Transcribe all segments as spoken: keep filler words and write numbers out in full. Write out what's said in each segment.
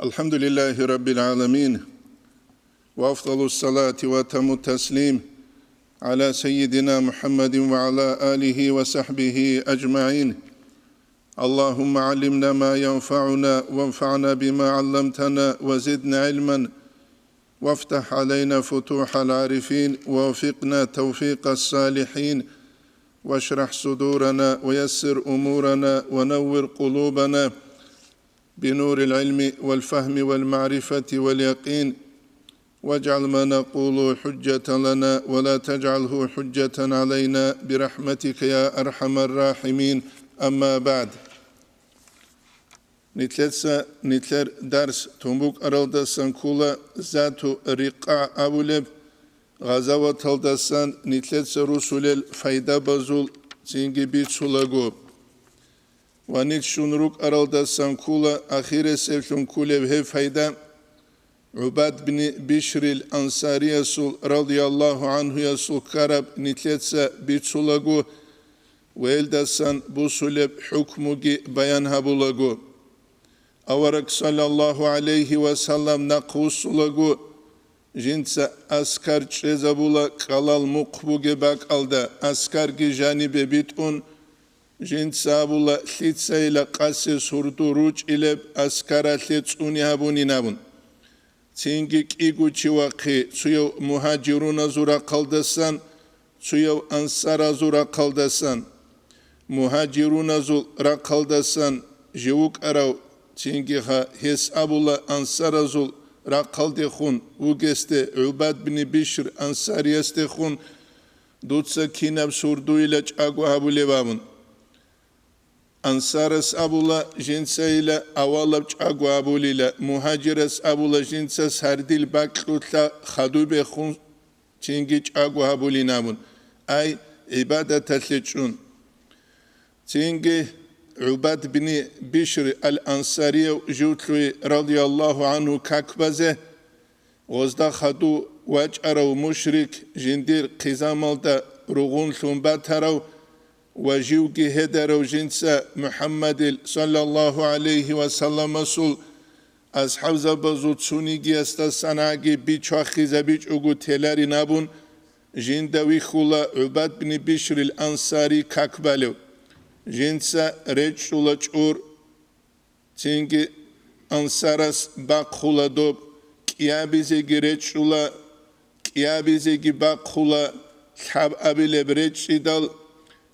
الحمد لله رب العالمين، وأفضل الصلاة وأتم التسليم على سيدنا محمد وعلى آله وصحبه أجمعين. اللهم علمنا ما ينفعنا وانفعنا بما علمتنا وزدنا علما، وافتح علينا فتوح العارفين، ووفقنا توفيق الصالحين، واشرح صدورنا ويسر أمورنا ونور قلوبنا بنور العلم والفهم والمعرفة واليقين، واجعل ما نقول حجة لنا ولا تجعله حجة علينا برحمتك يا أرحم الراحمين. أما بعد. Нилъеца нилъер дарс тун букӀаралдасан ккола Зату Рикъа абулеб гъазаваталдасан нилъеца русулел файдабазул цинги бицулаго. Ва нилъ щун рукӀаралдасан ккола ахиресеблъун кколеб гьеб файда. ГӀубад бни Бишрил Ансариясул радияллагьу гӀанхуясул ккараб нилъеца бицулаго ва гьелдасан бусулеб хӀукмуги баян гьабулаго. Авараг саллаллагьу гӀалайгьи ва саллам нахъвуссулаго жинца аскар чӀезабула кӀалал мухъ бугеб бакӀалда, аскарги жанибе битӀун, жинца абула лъицайила къасе сурду ручӀилеб аскаралъе цӀуни гьабунин абун. Цинги кӀиго чи вахъи, цуяв мугьажируназул рахъалдасан, цуяв ансаразул рахъалдасан. Мугьажируназул рахъалдасан жив вукӀарав, цинги гьа гьес абула ансаразул рахъалдехун вугесде ГӀубад бни Бишр Ансариясдехун, дуца кинаб сурдуйила чӀаго гьабулеб абун. Ансарас абула, жинцайила авалаб чӀаго гьабулила, мугьажирас абула, жинца сардил бакьулъа хадубехун цинги чӀаго гьабулин абун, ай гӀибадаталъе чӀун. Цинги ГӀубад бни Бишр ал-Ансарияв живлъуй радияллагьу гӀанху как базе, гъозда хадув вачӀарав мушрик, жиндир хъизамалда ругъунлъун батарав ва живги гьедарав жинца МухӀаммадил саллаллагьу гӀалайгьи ва салламасул асхӀабзабазул цунигиясдасан гӀаги бичвахизабичӀого теларин абун, жинда вихьула ГӀубад бни Бишрил Ансари как балев. Жинца речӀчӀула чӀур, цинги ансарас бахъула доб, кӀиабизеги речӀчӀула, кӀиабизеги бахъула, лъабабилеб речӀчӀидал,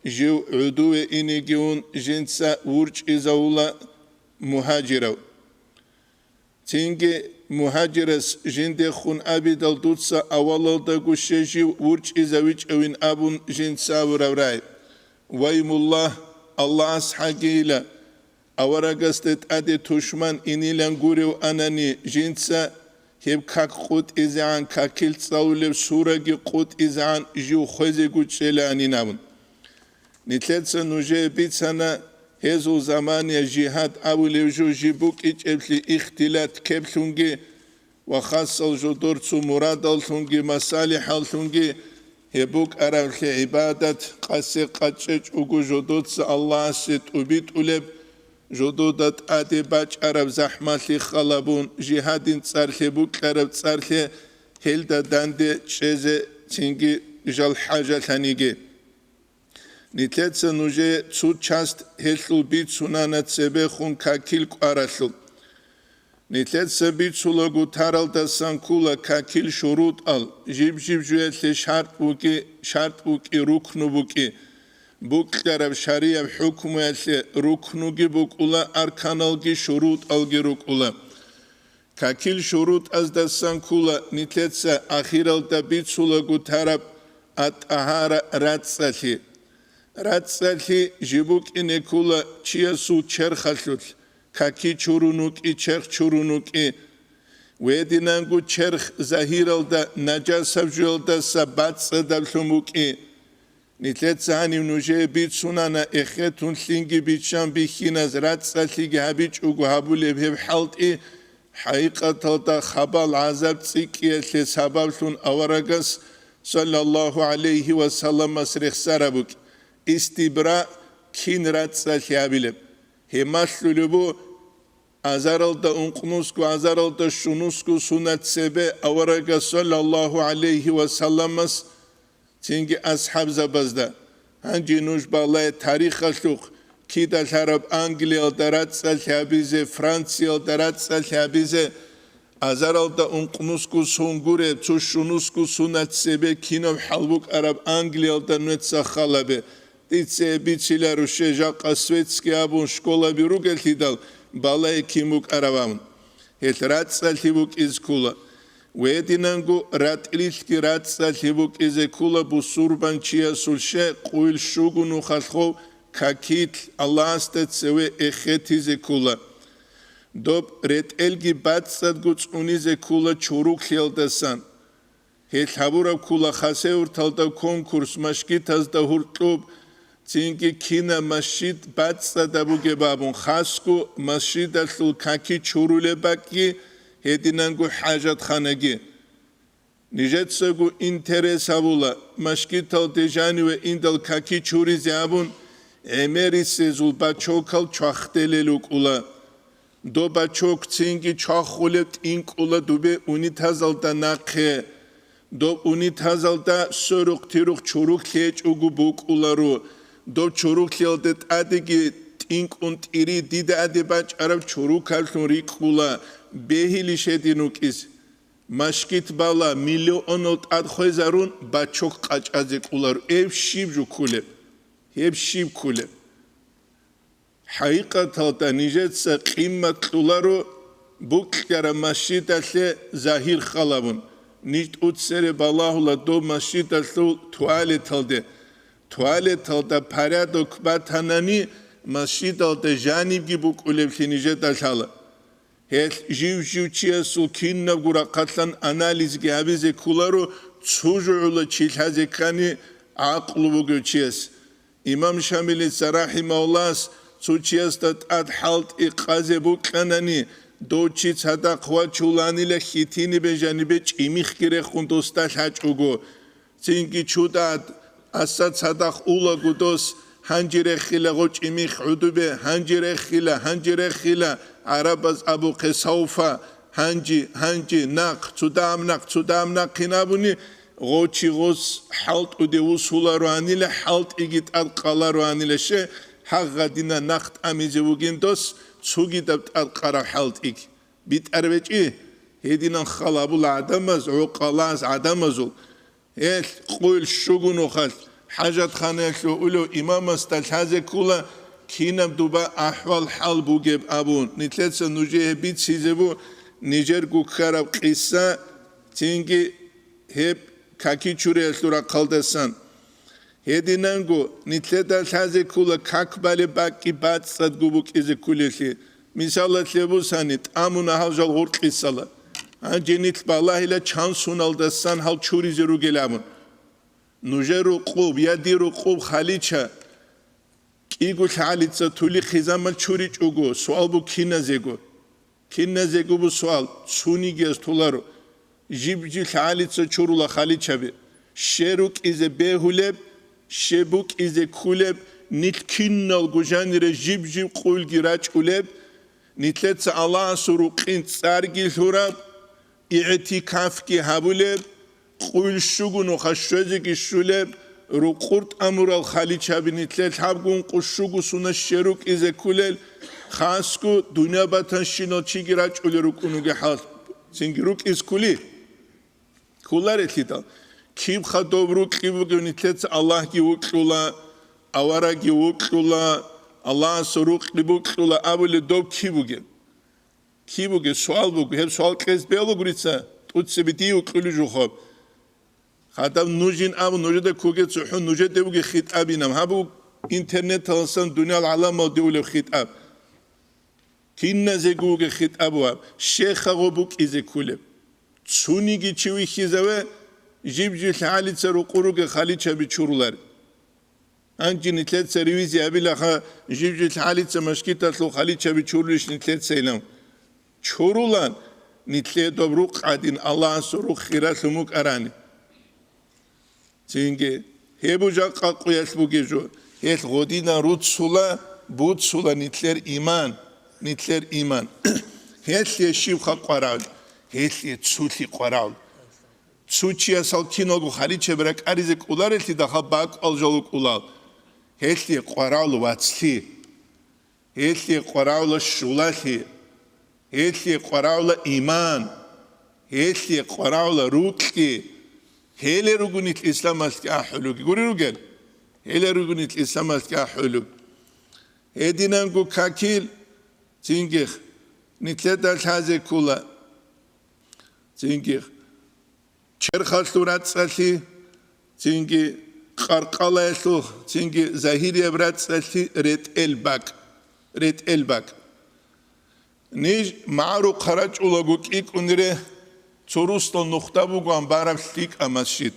жив гӀудуве инеги ун, жинца вурчӀизавула мугьажирав. Цинги мугьажирас жиндехун абидал дуца авалалдаго щвей жив вурчӀизавичӀавин абун жинца абураб рай. Ваймуллагь, Аллагьас хӀагейила, аварагасде тӀаде тушман инилан гурев анани, жинца гьеб как къутӀизегӀан, какил цӀалулеб сураги къутӀизегӀан жив хвезего чӀелаанин абун. Нилъеца нужее бицана гьезул замания жигьад абулев жо жиб букӀичӀеблъи ихтилат ккеблъунги ва хасал жодор цо мурадаллъунги масалихӀаллъунги гьеб букӀараблъи гӀибадат, къасе къачӀечӀого жодоца Аллагьасе тӀубитӀулеб, жодода тӀаде бачӀараб захӀмалъи халабун, жигьадин цӀарлъи букьараб цӀарлъи гьелда данде чӀезе цинги жал хӀажалъаниги. Нилъеца нужее цо часть гьелъул бицунана цебехун какил кӀваралъул. Нилъеца бицулаго таралдасан ккола какил шурутӀал, жиб-жиб жуялъе шартӀ букӀи, шартӀ букӀи, рукну букӀи, букьараб шарияб хӀукмуялъе рукнуги букӀула, арканалги шурутӀалги рукӀула. Какил шурутӀаздасан ккола нилъеца ахиралда бицулаго тараб ат-тӀагьара рацӀцӀалъи. РацӀцӀалъи жиб букӀине ккола чиясул черхалъулъ, каки чурун вукӀи, черх чурун вукӀи. Гьединанго черх загьиралда нажасаб жуялдаса бацӀцӀадаблъун букӀи. Нилъеца гьанив нужее бицунана эхетун лъинги биччан бихьиназ рацӀцӀалъиги гьабичӀого гьабулеб гьеб хӀалтӀи, хӀакъикъаталда хабал гӀазаб цӀикӀкӀиялъе сабаблъун аварагас, саллаллагьу гӀалайгьи ва салламас, рехсараб букӀ. Истибра кин рацӀцӀалъи гьабилеб? Гьеб малъулеб бу Азаралда ункънусго, азаралда щунусго сунат цебе аварагас саллаллагьу гӀалайгьи ва салламас цинги асхӀабзабазда. Гьанже нуж балай тарихалъухъ кидалъараб Англиялда рацӀцӀалъи гьабизе, Франциялда рацӀцӀалъи гьабизе, азаралда ункънусго сон гуреб, цо щунусго сунат цебе кинаб хӀал букӀараб Англиялда нуца халабе. Дица бициларо, щай жакъа светский абун школаби ругелъидал, балай кин букӀараб абун. Гьелъ рацӀцӀалъи букӀизе ккола. Гьединанго ратӀлилъги рацӀцӀалъи букӀизе ккола бусурбанчиясул, щай къуйл щуго нухалъ хов какилъ Аллагьасда цеве эхетизе ккола. Доб ретӀелги бацӀцӀадго цӀунизе ккола чуруклъиялдасан. Гьелъ гьабураб ккола Хасавюрталда конкурс, мажгитазда гьуркьуб, цинги кинаб мажгит бацӀцӀадаб бугеб абун, хасго мажгиталъул каки чурулеб бакӀги, гьединанго хӀажатханаги. Нижецаго интерес гьабула, мажгиталде жаниве индал каки чуризе абун, гӀемерисезул бачокал чвахделел рукӀула. Доб бачок цинги чвахулеб тӀинкӀула дубе унитазалда нахъе. Доб унитазалда сверухъ-тирухъ чурук лъечӀого букӀуларо. Доб чуруклъиялде тӀадеги тӀинкӀун тӀири дида аде бачӀараб чурукаблъун рикӀкӀула, бегьилищ гьедин вукӀиз. Мажгит бала, миллионал тӀад хвезарун, бачок къачӀазе кӀоларо. Гьеб щиб жо кколеб? Гьеб щиб кколеб? ХӀакъикъаталда нижеца къиммат кьоларо букьараб мажгиталъе загьир халабун, ниж тӀоцере балагьула доб мажгиталъул туалеталде. Туалеталда порядок батанани, мажгиталда жанибги букӀулеблъи нижеда лъала. Гьелъ жив-жив чиясул кинабго рахъалъан анализги гьабизе кколаро, цо жо гӀоло чи лъазе ккани гӀакълу бугев чияс. Имам Шамилица рахӀимагьуллагьас цо чиясда тӀад хӀалтӀи къазе букьанани, дов чи цадахъ вачуланила хьитинибе жанибе чӀимихги рехун досда лъачӀого. Цинги чудад, аса цадахъ улаго дос, гьанже рехила гъочӀи мих гӀудубе, гьанже рехила, гьанже рехила, гӀарабаз абухъе сауфа, гьанже, гьанже, нахъ, цудам нахъ, цудам нахъин абуни, гъочи гъос хӀалтӀуде вусулароанила, хӀалтӀиги тӀад къалароанила, ще, гьагъадина нахъ тӀамизе вугин дос, цугидаб тӀад къараб хӀалтӀиг. БитӀараб гьечӀи, гьединан хал гьабула гӀадамаз, гӀукъалаз гӀадамазул. Гьелъ къуйл щуго нухалъ хӀажатханаялъув улев имамасда лъазе ккола, кинаб дуба ахӀвал-хӀал бугеб абун, нилъеца нужее бицизе бу нижерго ккараб къиса, цинги гьеб какичуриялъул рахъалдасан. Гьединанго нилъеда лъазе ккола как балеб бакӀги бацӀцӀадго букӀизе кколелъи. Мисалалъе бусани, тӀамуна гьал жал гъуркьисала. Гьанже нилъ балагьила чан суналдасан гьал чуризе ругел абун. Нужер рукъуб я дир рукъуб халича кӀиго лъагӀалица тулихъизамал чуричӀого, суал бу киназего. Киназего бу суал, цунигияз толаро. Жиб-жиб лъагӀалица чурула халичаби. Ще рукӀизе бегьулеб, ще букӀизе ккулеб, нилъ киналго жанире жиб-жиб къуйлги рачӀулеб, нилъеца Аллагьасул рукъин цӀарги лъураб, игӀтикафги гьабулеб, къуйл щуго нуха щвезеги щулеб, рукъур тӀамурал халичаби нилъер лъабгун къущуго сунат ще рукӀизе ккулел, хасго дунъя батанщинал чиги рачӀулел рукӀун вугеб хӀал, цинги рукӀиз ккули? Кколарелъидал, киб хадуб рукьи бугев нилъеца Аллагьги вукьула, аварагги вукьула, Аллагьасул рукъи букьула абулеб доб киб бугеб? Киб бугеб? Суал буго. Гьеб суал кьез белугурица, тӀуццаби дие вукьулев жухъаб. Гьадаб нужин абу нужеда ккоге цохӀо нужеде бугеб хитӀабинаб. Гьаб буго интернеталасан дуниял гӀаламалде улеб хитӀаб. Киназего бугеб хитӀаб ва щехаго букӀизе ккулеб. Цуниги чи вихьизаве, жиб-жиб лъагӀалица рукъуруге халичаби чурулар. Гьанже нилъеца ревизия гьабилаха, жиб-жиб лъагӀалица машгиталъул халичаби чурулищ нилъецайилан. Чурулан, нилъе доб рукъ гӀадин Аллагьасул рукъ хиралъун букӀарани. Цинги, гьеб жакъа къуялъ бугеб жо, гьелъ гъодинан руцула, буцула нилъер иман. Нилъер иман. Гьелъие щибха къварав? Гьелъие цулъи къварав. Цу чиясал киналго харичеб ракӀаризе кӀоларелъидал бакӀвал жал кӀолал. Гьелъие къварав вацлъи. Гьелъие къваравла щулалъи. Гьелъие къваравла иман. Гьелъие къваравла рукьи. Гьеле ругунилъ исламалъги ахӀулуги. Гури ругел? Гьеле ругунилъ исламалъги ахӀулуг. Гьединанго какил, цинги нилъеда лъазе ккола, цинги черхалъул рацӀцӀалъи, цинги къаркъалаялъул, цинги загьирияб рацӀцӀалъи ретӀел бакӀ, ретӀел бакӀ. Ниж магӀарухъа рачӀулаго кӀикӀунре цо русдал нухда бугоан бараб лъикӀа масжид.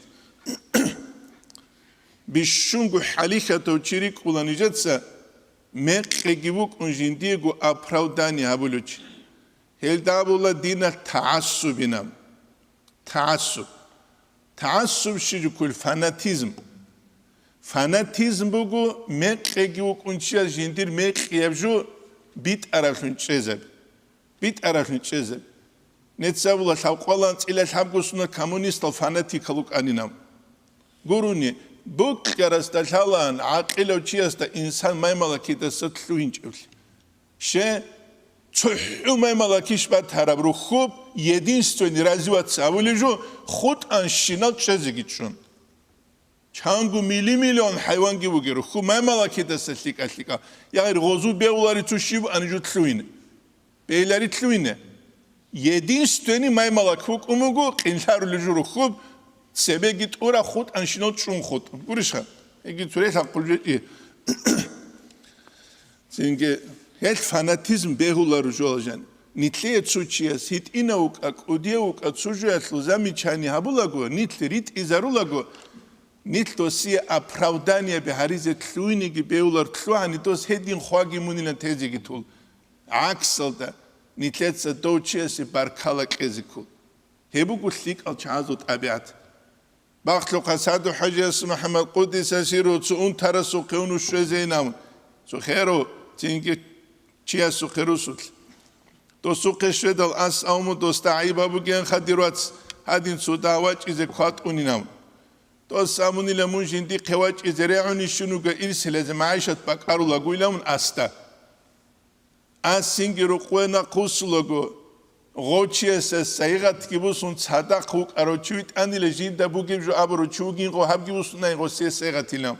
Бищунго хӀалихьатав чи рикӀкӀула нижеца, мекъиги вукӀун жиндиего оправдание гьабулев чи. Гьелда абула диналъ тагӀассубинаб. ТагӀассуб. ТагӀассуб щиб жуккул? Фанатизм. Фанатизм буго мекъиги вукӀун чияс жиндир мекъияб жо битӀараблъун чӀезаби. БитӀараблъун чӀезаби. Нецабула лъабкъвалан цӀила лъабго сунал коммунистал фанатикал вукӀанинав. Гурони, букьарасда лъалаан гӀакъилав чиясда инсан маймалакидаса лъугьинчӀевлъи. Ще, цохӀу маймалакиш батараб рухьуб, единственный развиваться абулеб жо, хутӀанщинал чӀезеги чӀун. Чанго мили-миллион хӀайванги бугеро, ху маймалакидаса лъикӀа-лъикӀа. Ягъир гъозу бегьулари цо щиб ани жо лъугьине. Бегьилари лъугьине. Единственный маймалак вукӀун вуго, къинлъарулел жо рухьуб, цебеги тӀура хутӀанщинал чӀун хутӀун. Гурищха? Эги цурелъа хъулжетӀи. Цинги гьел фанатизм бегьуларо жола жан. Нилъее цо чияс гьитӀинав вукӀа, кӀудияв вукӀа, цо жоялъул замечание гьабулаго, нилъ ритӀизарулаго, нилъ досие оправданиеби гьаризе лъугьинеги бегьулар, лъугьани дос гьедин хваги мунилан тезеги тул. ГӀаксалда, нилъеца дов чиясе баркала кьезе ккол. Гьеб буго лъикӀал чагӀазул тӀабигӀат. Бахлъухъа СагӀду-хӀажияс МухӀаммад къуддиса сирру цо унтарасухъе унус щвезейин абун, цо херу цинги чиясухъе русулъ. Досухъе щведал ас абун досда гӀайиб бугеянха, дир вац, гьадин цо дагь вачӀизе кватӀунин абун. Дос абунила мун жиндихъе вачӀизе регӀуни щунуга ирсилазе магӀишат бакӀарулагуйилан асда. Ас цинги рукъуе нахъвуссулаго, гъов чиясда сайигъатги бусун цадахъ вукӀарав чи витӀанила жинда бугеб жо абурав чи вугин гъо гьабги бусунай гъосие сайигъатилан.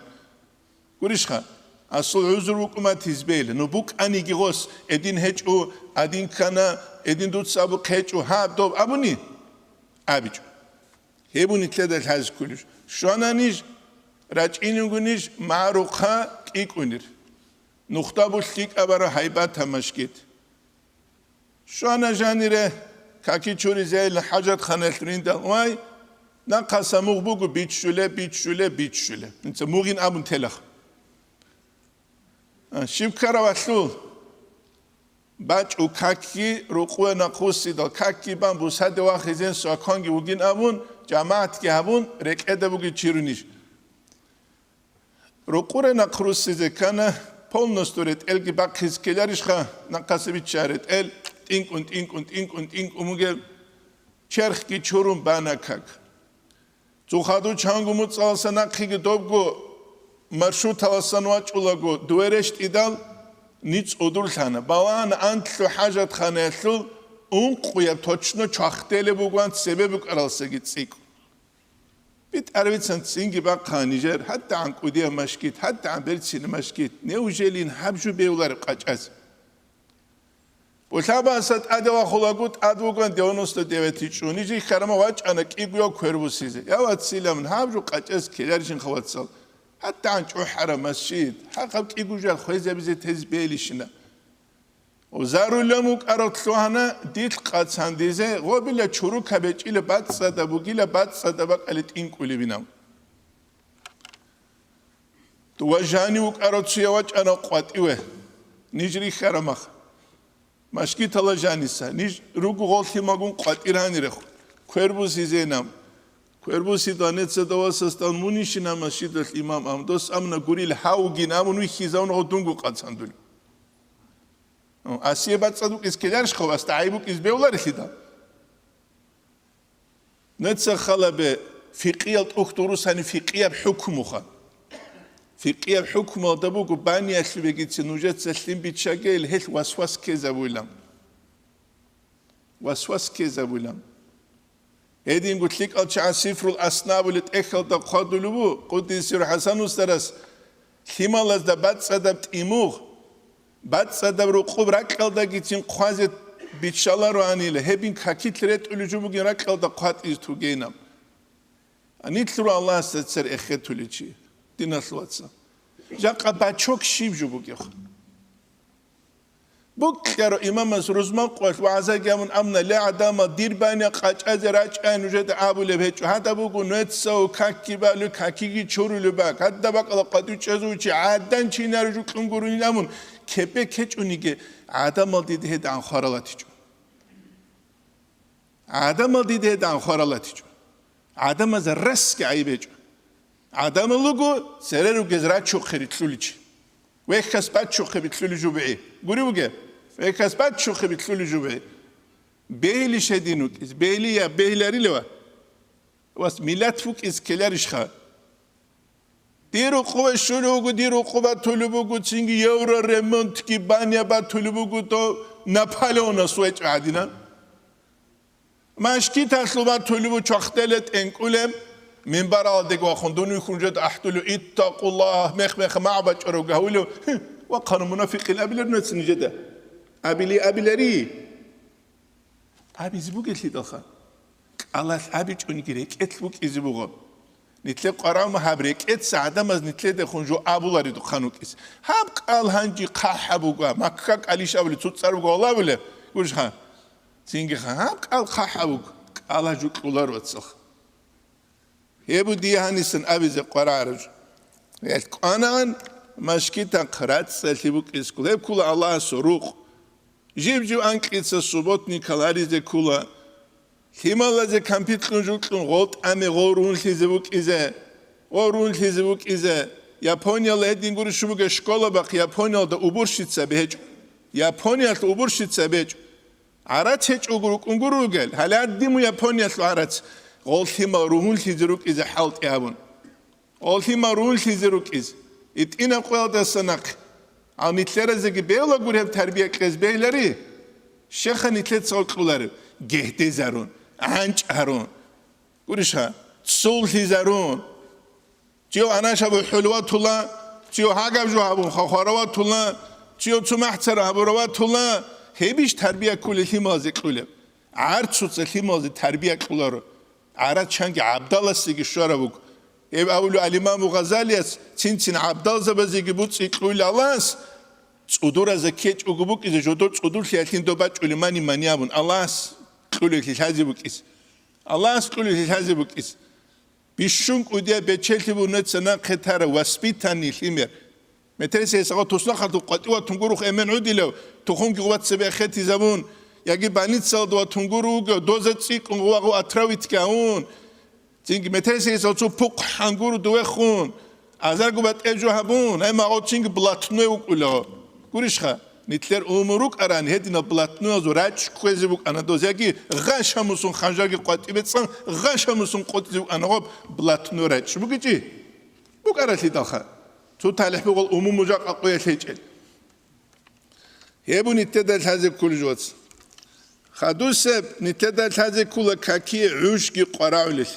Гурищха, асул гӀузур вукӀума тизбейила, ну букӀаниги гъос, эдин гьечӀо, адин ккана, эдин дуца абухъ гьечӀо, гьаб доб абуни? АбичӀо. Гьеб нилъеда лъазе кколеб. Щвана ниж, рачӀине вуго ниж, магӀарухъа кӀикӀунир. Нухда булъ лъикӀабара гьайбатаб машгит. Щвана жанире, каки чуризейилан хӀажатханаялъ риндал вай, нахъаса мугъ буго, биччулеб, биччулеб, биччулеб. Инца мугъин абун телах. А, щиб ккаравалъул? БачӀу какги рукъуе нахъвуссидал, какги бан бусаде вахизен сваконги вугин абун, жамагӀатги гьабун, рекӀеда буги чирунищ. Рукъуре нахъруссизе ккана, полностью ретӀелги бахъиз ккеларищха, нахъаса бичча ретӀел, тӀинкӀун, тӀинкӀун, тӀинкӀун, тӀинкӀун бугеб, черхги чурун бана как. Цо хадув чанго муцӀаласан нахъеги добго маршруталасан вачӀулаго, дуе рещтӀидал, ниц удурлъана. Балагьана анлъу хӀажатханаялъул ункъуяб точно чвахделеб бугоан цебе букӀаралсаги цӀикӀкӀун. БитӀарабицан цинги бахъа нижер, гьадагӀан кӀудияб машгит, гьадагӀан берцинаб машгит, неужели гьаб жо бевлареб къачӀаз? Пулъабаса тӀаде вахулаго тӀад вуган девяносто девять чӀун, нижи хьарама вачӀана кӀигуяв квер бусизе. Я вацилан, гьаб жо къачӀаз ккеларищинха вацал. ГьатӀан чӀухӀараб масжид, гьахъаб кӀигу жал хвезабизе тез белищина. Зарулан вукӀарав лъугьана дилъ къацандизе, гъобила чурука бечӀила бацӀцӀадаб бугила, бацӀцӀадаб бакӀали тӀинкӀулебинав. Ва жани вукӀарав цуя вачӀана къватӀиве. Ниж рихьара мах. Машгитала жаниса. Ниж ругу гъолъимагун къватӀир гьанирехъ. Квербуси зенам. Квербуси данеца давасасдал мунищина машгидалъ имам ам. Дос амна гурил гьавгин амун вихьизавун гъо дунго къацандули. Асие бацӀцӀад букӀиз ккеларищха, ва асда гӀайиб букӀиз бевларелъидал? Нуца халабе фикъиял тӀухь дурусани фикъияб хӀукмуха. Фикъияб хӀукмуялда буго, баниялъувегицин нужеца лъим биччагейил, гьелъ васвас ккезабуйилан. Васвас ккезабуйилан. Гьединго лъикӀал чагӀаз Сифрул Асна абулеб тӀехьалда хъвадулеб буго, Къуддиса сирругьу ХӀасан устарас, лъималазда бацӀцӀадаб тӀимугъ, бацӀцӀадаб рукъуб ракьалдагицин хъвазе биччалароанила, гьебин какилъ ретӀулеб жо бугин ракьалда хъватӀизе тугейилан. Нилъ руго Аллагьасда цер эхетулев чи, диналъул вацал. Жакъа бачок щиб жо бугеб? Бокьаро имамас рузман къоялъ вагӀзаги гьабун абуна: «Ле, гӀадамал, дир бания къачӀазе рачӀай нужеда абулеб гьечӀо. Гьадаб буго нуецаго какги балев, какиги чорулеб бакӀ. Гьадаб бакӀалда къватӀив чӀезул чи гӀадан чинаре жукьун гурунин абун, кепе ккечӀониги, гӀадамал дида гьедигӀан хварал гьатичӀо». ГӀадамал дида гьедигӀан хварал гьатичӀо. ГӀадамазда расги гӀайиб гьечӀо. ГӀадамал руго цере ругез рачухъе рилълъулев чи. Вехьас бачухъе рилълъулев жо бугеб. Гурев вугеб? Вехьас бачухъе рилълъулев жо бугеб. Бегьилищ гьедин вукӀиз? Бегьилия, бегьиларилева? Вас миллат вукӀиз ккеларищха? Дир рукъубе щолеб буго, дир рукъубе батулеб буго, цинги евроремонтги бания батулеб буго, то Наполеонас вачӀа гьадинан. Машгиталъул батулеб буго чвахтеле тӀенкӀулеб, минбаралдеги вахун, дун вихьун жеда ахӀдулев: «Иттакъуллагь», мех-мех магӀу бачӀарав гьавулев, вахъана мунафикъин абилер нуцин жеда. Абили абилари. Абизе бугелъидалха, кӀалалъ абичӀониги рекӀелъ букӀизе буго. Нилъер къварагӀума гьаб рекӀеца гӀадамаз нилъедехун жо абуларедухъан вукӀиз. Гьаб кӀал гьанже хъахӀаб буго, Макка кӀалищ абулеб, цоцӀар буго гьалабулеб, гурищха? Цинги ха, гьаб кӀал хъахӀаб буго, кӀала жо кьоларо, вацалха. Гьеб дие гьанисан абизе къварагӀараб жо. Гьелъ кӀванагӀан машгитахъ рацӀцӀалъи букӀискул, гьеб ккола Аллагьасул рукъ. Жив-жив анкьица субботникал гьаризе ккола. Лъималазе кампьютералъ жукьун гъол тӀаме гъол рунлъизе букӀизе, гъол рунлъизе букӀизе. Япониялда гьедин гурищ бугеб школа бахъ, Япониялда уборщицаби гьечӀо. Япониялъ уборщицаби гьечӀо. ГӀарац гьечӀого рукӀун гуро ругел, гьале гьадин мун Япониялъул гӀарац, гъол лъимал ругьунлъизе рукӀизе хӀалтӀи гьабун. Гъол лъимал ругьунлъизе рукӀиз. ИтӀинаб къоялдаса нахъе. Гьал нилъеразеги бегьула гури гьеб тарбия кьез бегьилари. Щеха нилъеца гьал кьолареб: гьегьдезарун, гӀанчӀарун. Гурищха, цоллъизарун. Цо анаш гьабун хӀулаватула, цо гьагаб жо гьабун хвараватула, цо цо махӀцара гьабураватула, гьебищ тарбия кколел лъималазе кьолеб? ГӀарцуца лъималазе тарбия кьоларо. ГӀарац чанги гӀабдаласеги щвараб буго. Гьеб абулев Алимаму Гъазалияс, цин-цин гӀабдалзабазеги буцӀи кьуйилан Аллагьас, цӀудуразда ккечӀого букӀизе жодор цӀудурлъиялъин доб бачӀулеб мани-мани абун, Аллагьас кьолеблъи лъазе букӀизе. Аллагьас кьолеблъи лъазе букӀизе. Бищун кӀудияб бечелъи буго нуца нахъе тарав воспитанный лъимер. Метерисейсаго туснахъалъув къватӀиватун гурух эмен гӀудилев, тухумги гъуват цебе хетизабун, яги больницалда ватун гуро вугев, доза цӀикӀкӀун гъувагъу отравитьги гьавун. Цинги метерисейсал цо пухъ хӀангур довехун, азарго батӀе жо гьабун, гьай магъо цинги блатной вукӀула. Гурищха, нилъер умур рукӀаран гьединал блатноязул рачӀ кквезе букӀана доз, яги гъаша мусун ханжарги къватӀибе цӀан, гъаша мусун къотӀизе букӀана гъоб блатной рачӀ. БукӀичӀи? БукӀаралъидалха. Цо талихӀ бугъал умумул жакъа къоялъ гьечӀел. Гьеб нилъеда лъазе кколеб жо, вац. Хадусеб нилъеда лъазе ккола какие гӀужги къварагӀулел.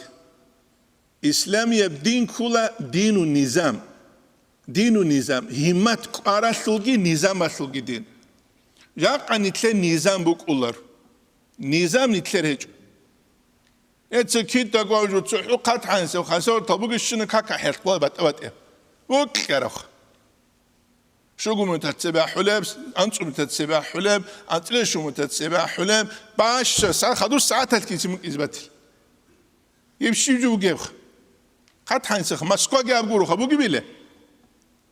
Исламияб дин ккола дину низам. Дину низам. Гьиммат кӀваралъулги низамалъулги дин. Жакъа нилъер низам букӀулар. Низам нилъер гьечӀо. Эца кидаго жо цохӀо хъат гьансе хасаватал бугищина кака хӀерхъула батӀа-батӀе. Вукьарах. Шугумутац цебе ахӀулеб, анцӀумутац цебе ахӀулеб, анцӀила шумутац цебе ахӀулеб, баща, са-, хадур сагӀаталъ кици мукӀиз батил. Гьеб щиб жо бугебха? Хъат гьанцеха, Москваги абгуруха, бугебила?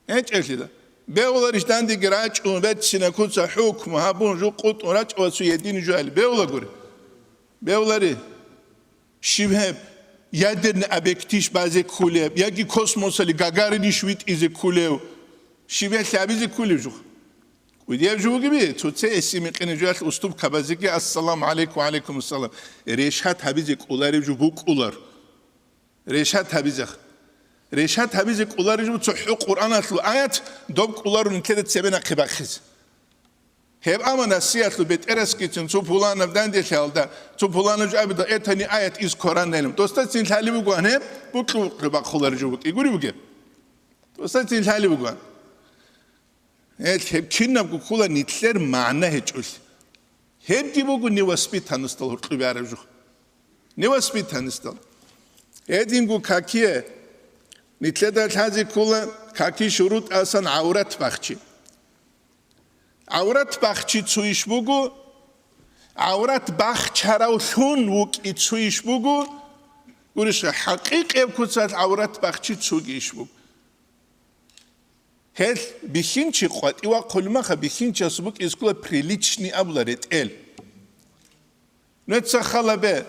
ГьечӀелъила. Бегьуларищ дандеги рачӀун, беццина куца хӀукму гьабун, жукъутӀун рачӀ ва цо гьедин жугьали. Бегьулагури. Бегьулари. Щиб гьеб? Ядерный объектищ базе ккулеб, яги космосалде Гагаринищ витӀизе ккулев? Щиб гьелъ абизе ккулев жух? Гьедияб жо бугеби, цоце эсимикъине жоялъ уступкабазеги, ассаламу гӀалайкум, ва гӀалайкум ассалам. Решат гьабизе кӀолареб жо букӀулар. Решат гьабизех. Решат гьабизе кӀолареб жо цохӀо Къуръаналъул аят доб кӀоларо нилъеда цебе нахъе бахъизе. Гьеб амма насиялъул бетӀерасгицин цо пуланаб данделъиялда, цо пуланаб жо абида этани аят из Коран нелем. Досдацин лъалеб бугоан гьеб, букьу-букьу бахъулареб жо букӀи гури бугеб. Досдацин лъалеб бугоан. Гьел гьеб кинабго ккола нилъер магӀна гьечӀолъи. Гьебги буго невоспитанностал гьоркьоб араб жо. Невоспитанностал. Гьединго какие нилъеда лъазе ккола каки шурутӀасан гӀаврат бахчи. ГӀаврат бахчи цо иш буго, гӀаврат бахчаравлъун вукӀи цо иш буго, гурищха, хӀакъикъияб куцалъ гӀаврат бахчи цоги иш буго. Гьел бихьинчи къватӀив вахъулеб мехалъ, бихьинчияс букӀизе ккола приличный абула ретӀел. Нуца халабе,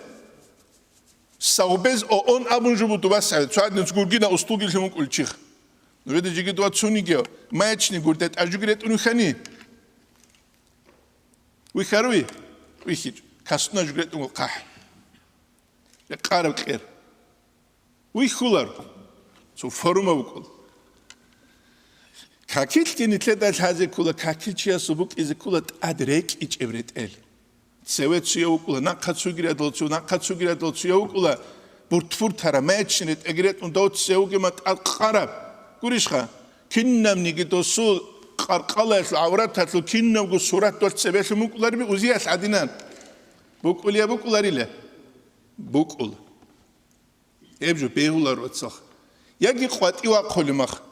Совбез ООН абун жо буго дубасагӀи, цо гьадинца гургина устулги лъун вукӀулев чиха. Нужеда жеги дуа цуниги, маячни гурде тӀажуги ретӀун вихьани. Вихьаруй? ВихьичӀо. Касна жуги ретӀун хъахӀ. Рекъараб кьер. Вихьулар. Цо форма букӀун. Какилъги нилъеда лъазе ккола, какилчиясул букӀизе ккола тӀад рекӀичӀеб ретӀел. Цеве цуяв вукӀула, нахъа цугирадал цу, нахъа цугирадал цуяв вукӀула, буртфуртара, мечни ретӀеги ретӀун дов цеве вугема тӀад къараб. Гурищха, кинабниги досул къаркъалаялъул, гӀавраталъул кинабго сурат дол цебелъун букӀулариби узиялъ гӀадинан. БукӀулия букӀуларила? БукӀула. Гьеб жо бегьулар вацалха. Яги къватӀив вахъулеб мах.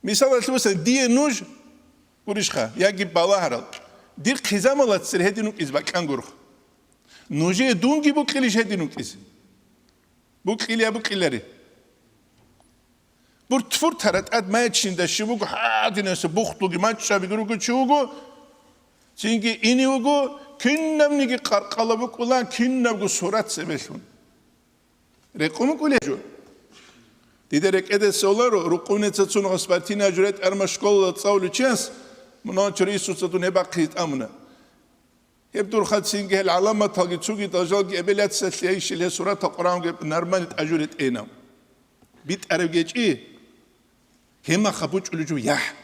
Мисалалъе босани, дие нуж, гурищха, яги балагьарал, дир хъизамалацир гьедин вукӀиз бакӀан гурх. Нужее дунги букьилищ гьедин вукӀиз? Букьилия букьилари. Буртфуртара тӀад маячинда щиб буго, гьадинаса бухтулги мачӀчӀабиги руго чи вуго, цинги ини вуго, кинабниги къаркъала букӀула, кинабго сурат цебелъун. Рекъун букӀулей жо? Дида рекӀеде соларо, рукъунеца цун спортивный журетӀ арма школала цӀалулев чияс, мунагьал чури Иисуса дун гьеб бахъизе тӀамуна. Гьеб дурхъа цинги гьел гӀаламаталги цуги дажалги эбел-яцалъе ишил гьес суратал Къуръанги нармани тӀажуре тӀейнав. БитӀараб гечӀи, гьемаха бучӀулев жо яхӀ.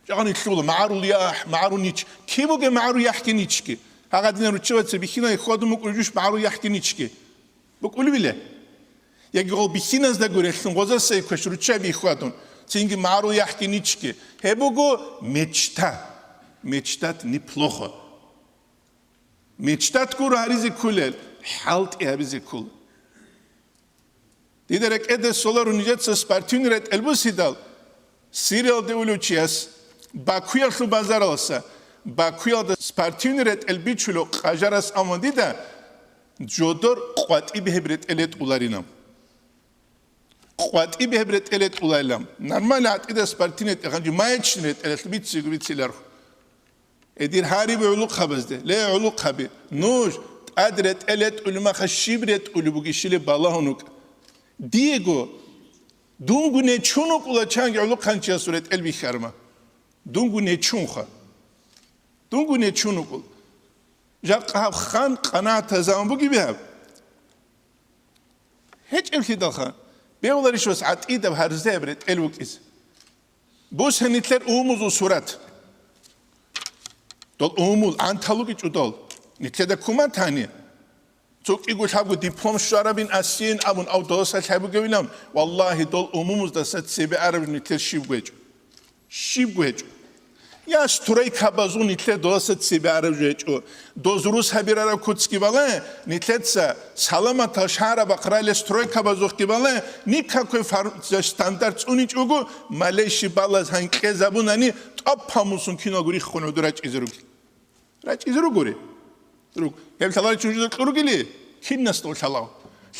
Жагъани лъугьула, магӀарул яхӀ, магӀарул нич. Киб бугеб магӀарул яхӀги ничги? Гьагъа динар руччабаца бихьинай хьвадун букӀулев жуш магӀарул яхӀги ничги. БукӀулевиле? Яги гъол бихьиназда гурелъун гъозасай квеш руччаби хьвадун, цинги магӀарул яхӀги ничги. Гьеб буго мечта. Мечтать неплохо. Мечтать гуро гьаризе кколел, хӀалтӀи гьабизе ккола. Дида рекӀеде соларо нижеца спортивный ретӀел бусидал, Сириялде улев чияс, Бакуялъул базаралса, Бакуялда спортивный ретӀел бичулев къажарас амма дида жодор къватӀиб гьеб ретӀел ретӀуларинав. КъватӀиб гьеб ретӀел ретӀулайилан. Нормально гӀатӀида спортивный ретӀел, гьанже маячный ретӀелалъ бицциго бициларху. Эдир гьариби гӀулухъабазде, ле, гӀулухъаби, нуж тӀад ретӀел ретӀулеб маха щиб ретӀулеб бугищили балагьун вукӀа. Диего, дунго нечун вукӀула чанги гӀулухъанчиясул ретӀел бихьарма. Дунго нечунха. Дунго нечун вукӀула. Жакъа гьаб хан къанагӀатазавун бугеб гьаб? ГьечӀеблъидалха, бегьуларищ вас гӀатӀидаб гьарзаяб ретӀел вукӀизе? Буса нилъер умумузул сурат. Дол умумул гӀантал вукӀичӀо дол. Нилъеда куман тани. Цо кӀиго лъабго диплом щварабин асиин абун ав досалъ хӀебугевилан, валлагьи, дол умумуздаса цебе араб нилъер щибго гьечӀо. Щибго гьечӀо. Я стройкабазул нилъер досаца цебе араб жо гьечӀо. Доз рус гьабирараб куцги балай, нилъеца саламатал шагьараб ахърале стройкабазухъги балай, никакой фар-, стандарт цӀуничӀого, малейший балаз гьанкье забунани, тӀопа мусун киналго риххун гӀодор рачӀизе ругел. РачӀизе ругури. Руг. Гьеб лъаларичӀун жо кьуругили, кинас дов лъалав.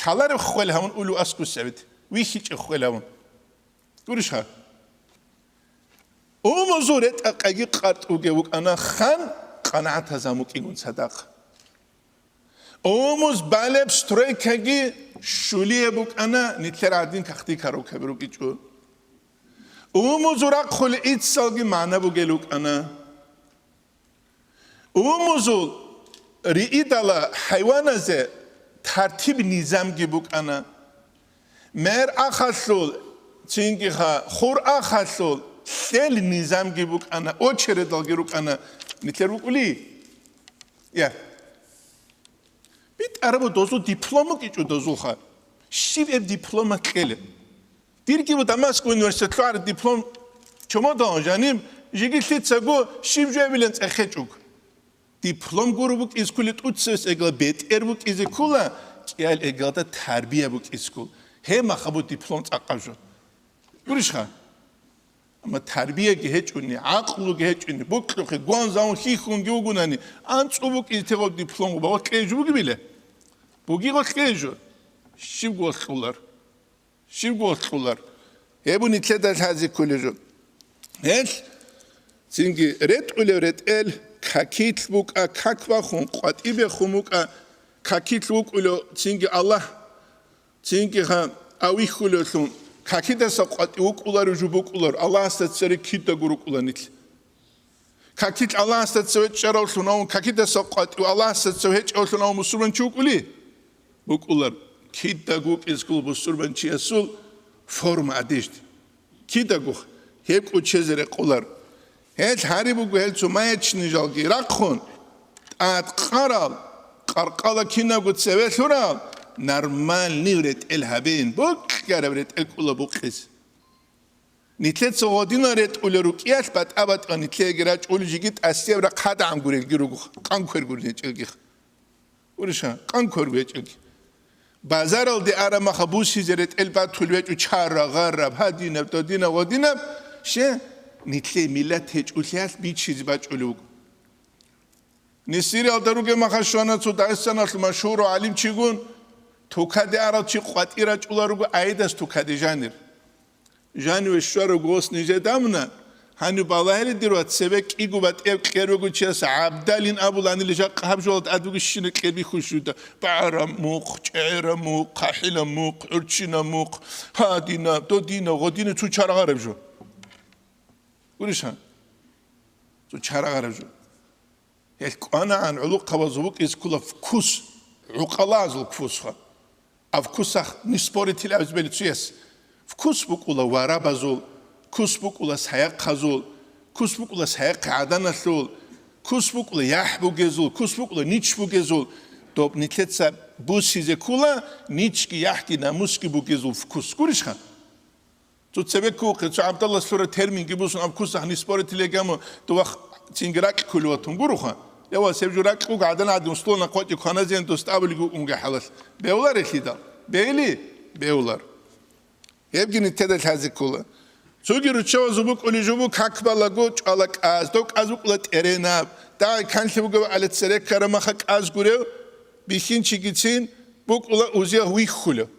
Лъалареб хвел гьавун улу аскусавит. ВихьичӀеб хвел гьавун. Гурищха? Умузул ретӀа-къайги къартӀуге вукӀана хан къанагӀатазамукӀигун цадахъ. Умуз балеб стройкаги щулие букӀана, нилъер гӀадин кахти карукаби рукӀичӀо. Умузул рахъулел иццалги магӀна бугел рукӀана. Умузул риидала хӀайваназе тартиб-низамги букӀана. Мер ахалъул, цинги ха, хур ахалъул лъел низамги букӀана, очередалги рукӀана, нилъер рукӀули. Я. БитӀарабу дозул диплом букӀичӀо дозулха. Щиб гьеб диплома кьела? Дирги бу Дамасков университет лъугӀараб диплом чомодалгьун жаниб, жеги лъицаго щиб жо гьабилан цӀехечӀуг. Диплом гуро букӀизе ккула тӀуцевес, эгла бетӀер букӀизе ккула, кӀиал эглда тарбия букӀизе ккула. Гьеб махабу диплом цӀакъаб жо. Гурищха? Амма тарбияги гьечӀони, гӀакълуги гьечӀони, бокьухъе гван-завун хьихьунги вугунани, анцӀу букӀизе тегъаб диплом гъуба, гъоркье жо бугебила? Буги гъоркье жо. Щиб гъоркьулар? Щиб гъоркьулар? Гьеб нилъеда лъазе кколеб жо. Гьел цинги ретӀулев ретӀел, какилъ букӀа, как бахун, къватӀибехун букӀа, какилъ вукӀулев цинги Аллагь, цинги ха, авихьулевлъун, какидаса къватӀив вукӀуларев жо букӀулар, Аллагьасда цере кидаго рукӀула нилъ. Какилъ Аллагьасда цеве чӀаравлъун авун, какидаса къватӀив Аллагьасда цеве гьечӀевлъун авун мусульманчи вукӀули? БукӀулар, кидаго вукӀизе ккола бусурбанчиясул форма, одежда. Кидаго гьеб кӀучезе рекъолар. Гьел гьари буго гьел цо маячни жалги рахъун, тӀадкъарал, къаркъала кинабго цеве лъурал, нормальный ретӀел гьабеян, бокьараб ретӀел кӀула букъизе. Нилъеца гъодинал ретӀулел рукӀиялъ батӀа-батӀа нилъеги рачӀули жеги тӀасияб рахъадагӀан гурелги руго, къан квер гурин гьечӀелги. Гуриша, къан квер гьечӀелги. Базаралде араб маха бусизе ретӀел батулеб гьечӀо чара-гъараб, гьадинаб, додинаб, гъодинаб, ще, нилъее миллат гьечӀолъиялъ бичизе бачӀулев вуго. Несириялда ругеб маха щвана цо Дагъистаналъул машгьурав гӀалимчигун, тукаде арал чи къватӀир рачӀулел руго, аидас тукаде жанир. Жаниве щварав гос ниже дамуна, гьанив балагьиле дир ва цеве кӀиго батӀияб кьер вуго чияс гӀабдалин абуланили, жакъа гьаб жоялда тӀад бугищина кьер бихьулщуда, багӀараб мухъ, чӀегӀераб мухъ, хъахӀилаб мухъ, гӀурччинаб мухъ, гьадинаб, додинаб, гъодинаб цо чарагъараб жо. Гурищ гьан? Цо чарагъараб жо. Гьел кӀванагӀан гӀулухъабазул букӀизе ккола вкус, гӀукъалазул вкусха. А вкусах не споритил абизбели цуяс. Вкус букӀула варабазул, вкус букӀула саяхъазул, вкус букӀула саяхъи гӀаданалъул, вкус букӀула яхӀ бугезул, вкус букӀула нич бугезул. Доб нилъеца бусизе ккола ничги яхӀги намусги бугезул вкус. Гурищха? Цо цебеккухъе, цо гӀабдалла лъура терминги бусун аб кусахъ не споритилегамо, дувах цинги ракь кколев ватун гуроха. Я ва себ жо ракь уго гӀадан гӀадин условно къватӀи кваназеян дос абулги укӀунги хӀалалъ. Бевларелъидал? Бейли? Бевлар. Гьебги нитеда лъазе ккола. Цоги руччабазул букӀули жубу как балаго чӀвала кӀаз, дов кӀаз букӀула тӀеренаб. ДагӀи канлъи бугеб гӀале цереккараб маха кӀаз гурев, бихьинчигицин букӀула узиях вихьулев.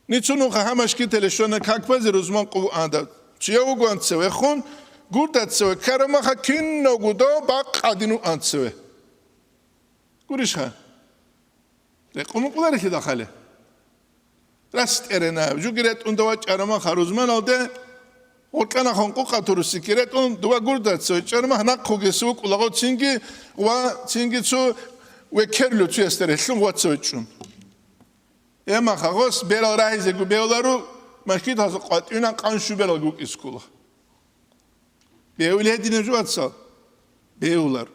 Ницун нуха гьамашкитале щвана как базе рузман къуван дав. Чияв вугоан цевехун, гурда цеве карамаха кинавго дов бакъ гӀадин вуан цеве. Гурищха? Рекъун мукъуларихьи дахъале. РастӀерена, жуги ретӀун дова чӀарамаха рузманалде, гъоркьанахон къукъа туруси ки ретӀун, дова гурда цеве чӀарамах нахъуги сукъулаго цинги ва цинги цо векерлу цуясда релълъун ва цеве чӀун. Гьеб маха гъос берал рагьизего бевлару, машгидалъа къватӀивна къанщу берал гукӀис ккола. Бевли гьедина жо, вацал? Бевлар.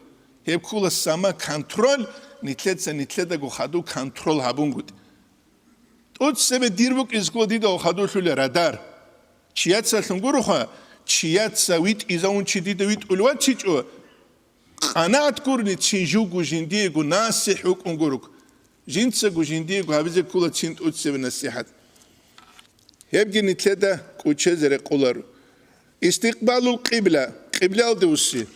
Гьеб ккола самоконтроль, нилъеца нилъедаго хадув контрол гьабунгутӀи. ТӀоцебе дир букӀис ккола дида хадув лъула радар. Чияцалъун гуроха, чияца витӀизавун чи дида витӀулев вачичӀо, къанагӀат гурони, цин живго жиндиего насихӀ вукӀун гуруг. Жинцаго жиндиего гьабизе ккола цин тӀоцебе насихӀат. Гьебги нилъеда кӀучезе рекъоларо. Истикъбалул къибла, къиблалде вуссин.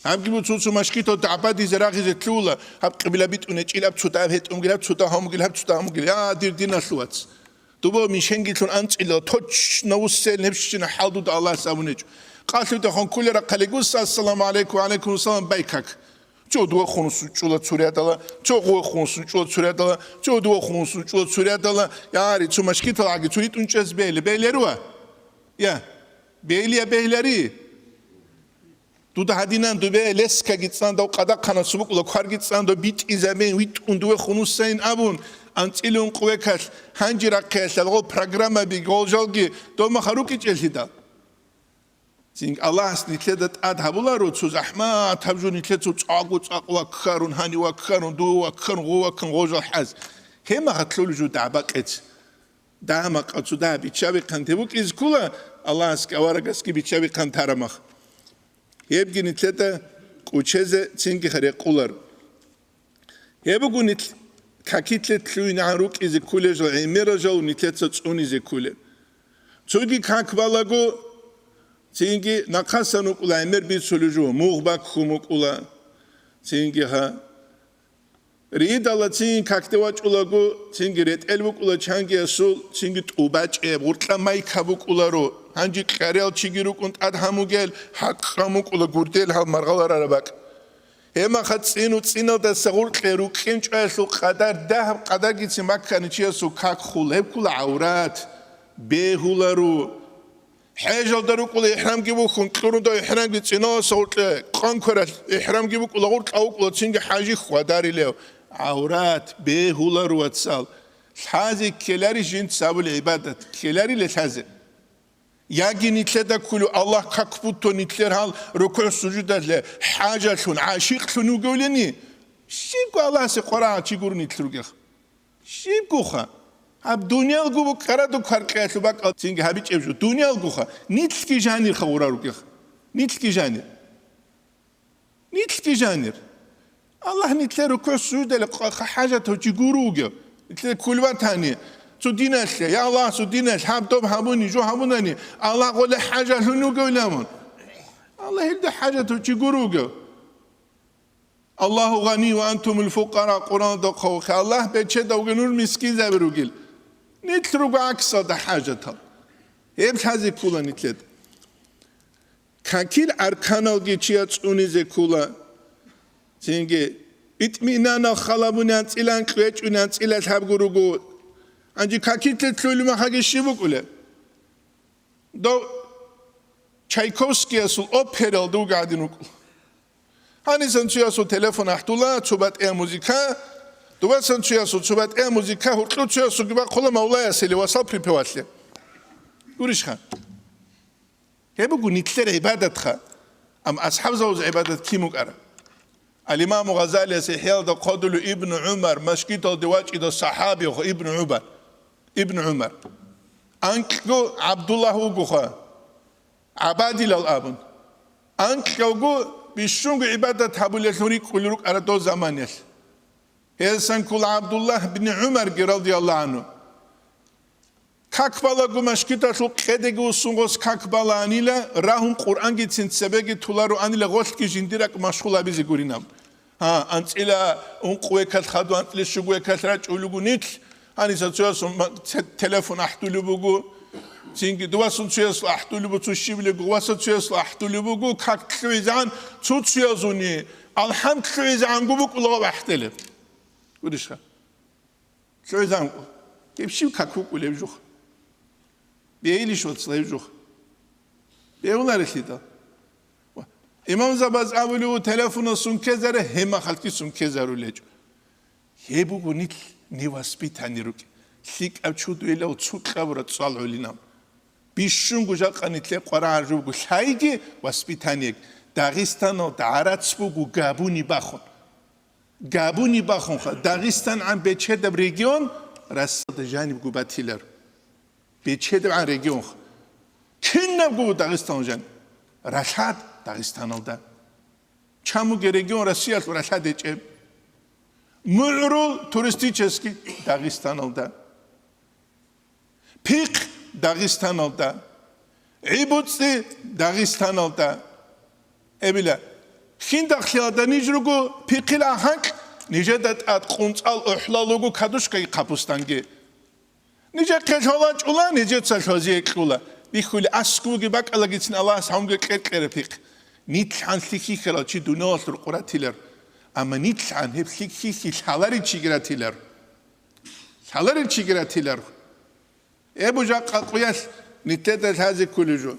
Гьабги буцуцу машгитал дагӀбадизе рагъизе лъугьула, гьаб къибла битӀунечӀил, гьаб цо дагьаб гьетӀунгил, гьаб цо дагьаб гьамугил, гьаб цо дагьаб гьамугил. Я, дир диналъул вац! Дуба мишенгилъун анцӀила, точно вуссел гьебщина хӀал дуда Аллагьас абунечӀо. Къалъуде хъун кколера хъалигуса, ассаламу гӀалайкум, ва гӀалайкум ассалам, байкак. Цо дуа хунусун чӀула цурядала, цо гъуа хунусун чӀула цурядала, цо дуа хунусун чӀула цурядала, яри, цо машгиталаги цо ритӀун чӀез бейли, бейлеруа. Я, бегьлия бегьлари. Дуда гьадинан дубе лескаги цӀандав къадахъанасу букӀула, кварги цӀандав битӀизабен, витӀун дуе хунусайин абун, анцӀила ункъвекалъ, гьанжи рахъиялъал гъол программаби, гъол жалги дома харукӀичӀелъидал. Цинги Аллагьас нилъеда тӀад гьабуларо, цо захӀмат гьаб жо нилъеца цӀакъго цӀакъ ваккарун, гьани ваккарун, дуе ваккарун, гъо ваккарун, гъожал хӀаз. Гьемагъа лъула жо дагӀба-къец. Дагьа-макъа цо дагьа биччаби-хъанте букӀизе ккола, Аллагьасги аварагасги биччаби-хъан тарамах. Гьебги нилъеда кӀучезе цинги рекъолар. Гьеб буго нилъ какилъе лъугӀинегӀан рукӀизе кколел жал, гӀемерал жал нилъеца цӀунизе кколел. Цоги как балаго, цинги нахъасан вукӀула гӀемер бицулев жо, мугъ баккун вукӀула, цинги гьа. Ридала цин какде вачӀулаго, цинги ретӀел букӀула чангиясул, цинги тӀубачӀеб, гъуркьа майка букӀуларо, гьанже кьариял чиги рукӀун тӀад гьамугел, гьакъан букӀула гурдел гьал маргъаларараб бакӀ. Гьемаха цӀину цӀиналдаса гъуркье рукӀин чӀваялъул къадар, дагьаб къадаргицин баккани чиясул как хул, гьеб ккула гӀаврат, бегьуларо. ХӀежалда рукӀула ихӀрамги бухьун, кьурудав ихӀрамги цӀиналдаса гъуркье, къан квералъ ихӀрамги букӀула, гъуркьа вукӀула цинги хӀажи хьвадарилев. ГӀаврат, бегьуларо, вацал. Лъазе ккелари жинца абулеб гӀибадат, ккелариле лъазе. Яги нилъеда кколев Аллагь как буто нилъер гьал рукугӀ-сужудалъе хӀажалъун, гӀашикълъун вугевлъани, щибго Аллагьасе къварагӀа чи гуро нилъ ругех. Щибгоха? Гьаб дуниялго букӀарадухъ гьаркьялъуб бакӀал цинги гьабичӀеб жо. Дуниялгоха. Нилъги жанирха гъура ругех. Нилъги жанир. Нилъги жанир. Аллагь нилъер рукугӀ-сужудалъе къ-, хӀажат гьочи гуро вугев. Нилъер кколеб батани, цо диналъе, я Аллагь, цо диналъ гьаб доб гьабуни, жо гьабунани, Аллагь гъоле хӀажалъун вугевилан. Аллагь гьелда хӀажат гьочи гуро вугев. Аллагьу гъани ва антумул фукъара Къуръаналда хъвахъе. Аллагь бечеда вугев, нуж мискинзаби ругел. Нилъ руго гӀаксалда хӀажатал. Гьеб лъазе ккула нилъеда. Какил арканалги чияс цӀунизе ккула. Цинги итминанал халабуни анцӀила анкьвечӀуни анцӀила лъабго руго. Гьанже какилъе лъугӀилмахаги щиб букӀулеб? Дов Чайковскиясул опералда вуго гӀадин вукӀула. Гьанисан цуясул телефон ахӀдула, цо батӀияб музыка, дубасан цуясул цо батӀияб музыка, гьуркьу цуясулги бахъула мавлаясили васал припевалъе. Гурищха? Гьеб буго нилъер гӀибадатха. Амма асхӀабзабаз гӀибадат кин букӀара? Ал-Имаму Гъазалияс ИхӀяалда хъодулев Ибну ГӀумар, машгидалде вачӀидал сахӀабиха Ибну ГӀумар. Ибну ГӀумар. Анкьго ГӀабдуллагь вугоха, гӀабадилал абун. Анкьавго бищунго гӀибадат гьабулелъун рикӀкӀулел рукӀара дол заманалъ. Гьелсан ккола ГӀабдуллагь бни ГӀумарги, радияллагьу гӀангьу. Как балаго машгидалъул къедеги вуссун гъос как балаанила, рагьун Къуръангицин цебеги толароанила, гъолъги жиндир ракӀ машгъул гьабизе гуринаб. Гьа, анцӀила ункъ векалъ хадув анцӀила щуго векалъ рачӀулев вуго нилъ, гьаниса цоясул ма-, те-, телефон ахӀдулеб буго, цинги дувасан цоясул ахӀдулеб буго, цо щибилеб гъуваса цоясул ахӀдулеб буго, как лъугӀизегӀан цо-цоязуни, алхӀам лъугӀизегӀанго букӀула гъаб ахӀделеб. Гурищха? ЛъугӀизанкъо. Гьеб щиб как вукӀулеб жух? Бегьилищ вацлъа гьеб жух? Бегьуларелъидал. Ва имамзабаз абулев ву телефонал сункезаре, гьемахалъги сункезарулечӀо. Гьеб буго нилъ невоспитанный рукӀи. ЛъикӀаб чудуйилав цукьабура цӀал гӀолинав. Бищунго жакъа нилъе къварагӀаржубго лъайги воспитаниеги. Дагъистаналда гӀарац буго габуни бахун. Габуни бахунха, ДагъистангӀан бечедаб регион Россиялда жанибго батилар. БечедабгӀан регионха. Кинабго Дагъистаналда жаниб. РалъадӀ Дагъистаналда. Чамуги регион Россиялъул ралъад гьечӀеб. МугӀрул туристический Дагъистаналда. Пихъ Дагъистаналда, гӀибуцӀи Дагъистаналда. Эбила, хиндахълъиялда ниж руго пихъил ахӀанкь, нижеда тӀад къунцӀал ухӀлал руго кадушкаги капустанги. Нижехъе лъолачӀула, нижеца лъозе кьула. Бихьули аскӀовги бакӀалагицин Аллагьас гьавунги кьер-кьера пихъ. НилъгӀан лъихьихьарал чи дуниялалъур къуратилар, амма нилъгӀан гьеб лъихьихьи лъаларичиги ратилар. Лъаларел чиги ратилар. Эбу жакъа къуялъ Нилъеда лъазе кколев жо.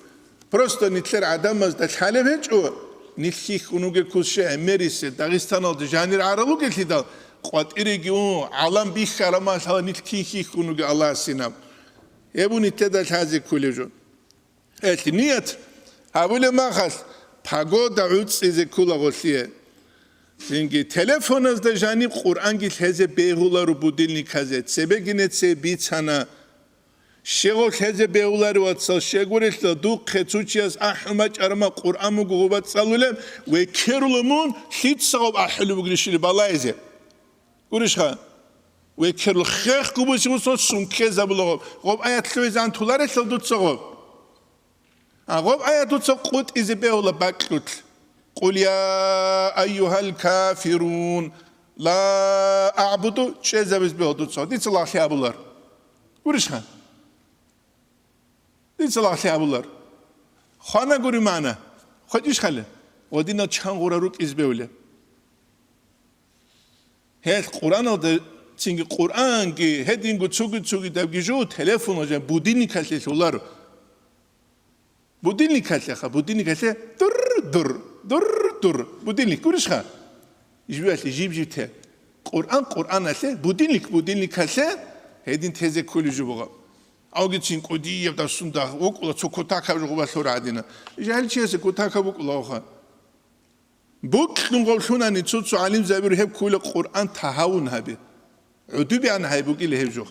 Просто нилъер гӀадамазда лъалеб гьечӀо, нилъ хьихьун вугеб кколъ щай гӀемерисел Дагъистаналда жанир гӀарал вугелъидал, къватӀиреги ун, гӀалам бихьараб мехалъ нилъ кин хьихьун вугев Аллагьасинаб. Гьеб нилъеда лъазе кколев жо. Гьелъ ният гьабулеб мехалъ погода гӀуцӀизе ккола гъолъие. Цинги телефоназда жаниб Къуръанги лъезе бегьуларо будильниказе, цебегине цебе бицана. Щегъов лъезе бегьулари, вацал, щегурелъул духъе цо чияс ахӀун бачӀарама Къуръан буго гъуба цӀалулеб, векерула мун, лъица гъоб ахӀулеб бугилищили балайзе. Гурищха? Векерул хехго буси мусон сункезабула гъоб. Гъоб аят лъугӀизан туларелъул дуца гъоб. А гъоб аят дуца къутӀизе бегьула бакьулъ. «Къул я айюгьал кафирун, ла аъбуду», чӀезабиз бегьула дуца. Дица лагълъи абулар. Гурищха? Дица лагълъи абулар. Хвана гури мана. ХвечӀищ хали? Гъодинал чан гъура рукӀиз бевле. Гьелъ Къуръаналда цинги Къуръанги, гьединго цуги-цугидабги жо, телефонал жан будильникалъе лъоларо. Будильникалъеха, будильникалъе дур-дур, дур-дур, будильник гурищха? Жибиялъе жиб-жиб те. Къуръан Къуръаналъе, будильник будильникалъе, гьедин тезе кколев жо буго. Авгицин кӀудияб дасунда вукӀула цо кутакаб жо гъуба лъура гӀадина. Жагьил чиясе кутакаб букӀула ваха. Букьун гъов лъунани цо-цо гӀалимзабир гьеб ккула Къуръан тагьавун гьабе. ГӀудубиан гьай букӀила гьеб жо.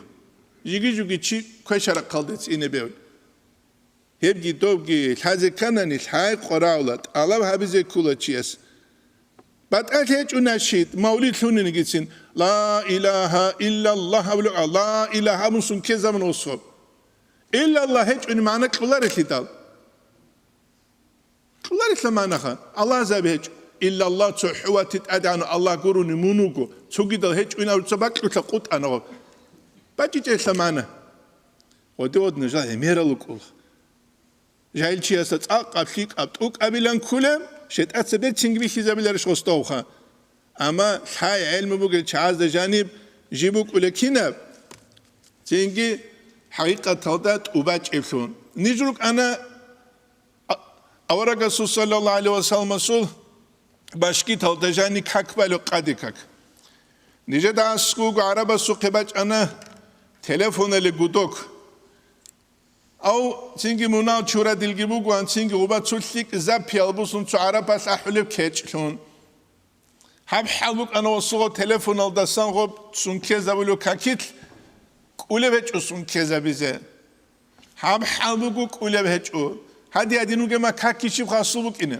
Жиги-жуги чи квешарахъалде цӀине бев. Гьебги добги лъазе кканани, лъай къварагӀула, тӀалаб гьабизе ккула чияс. БатӀалъи гьечӀо нашид, мавлид лъунинигицин, «Ла илагьа иллаллагь» абулеб, «Ла илагьа» абун сункезабун особ. «Иллаллагь» гьечӀони магӀна кьоларелъидал. Кьоларелъа магӀнаха, Аллагьзаби гьечӀо. «Иллаллагь», цохӀо вати тӀадегӀанав Аллагь гурони мун вуго, цогидал гьечӀо инаб цо бакьулъа къутӀанав. БачӀичӀелъа магӀна. Гъоде-гъодна жал гӀемерал вукӀула. Жагьилчиясда цӀакъаб, лъикӀаб, тӀукӀабилан кколеб, шайтӀаца берцинги бихьизабиларищ гъосдавха. Амма лъай гӀелму бугел чагӀазда жаниб жиб букӀула кинаб? Цинги хӀакъикъаталда тӀубачӀеблъун. Ниж рукӀана а-, аварагасул саллаллагьу гӀалайгьи вассаламасул башкиталда жани как балев къаде как. Нижеда аскӀуго гӀарабасухъе бачӀана телефонали гудок. Ав цинги мунал чурадилги бугоан, цинги гъуба цо лъикӀ запиял бусун цо гӀарабалъ ахӀулеб кечӀлъун. Гьаб хӀал букӀана ва сугъо телефоналдасан гъоб сункезабулев какилъ кӀулеб гьечӀо сункезабизе. Гьаб хӀал буго кӀулеб гьечӀо. Гьади-гьадин вугема какги щиб хасул букӀине.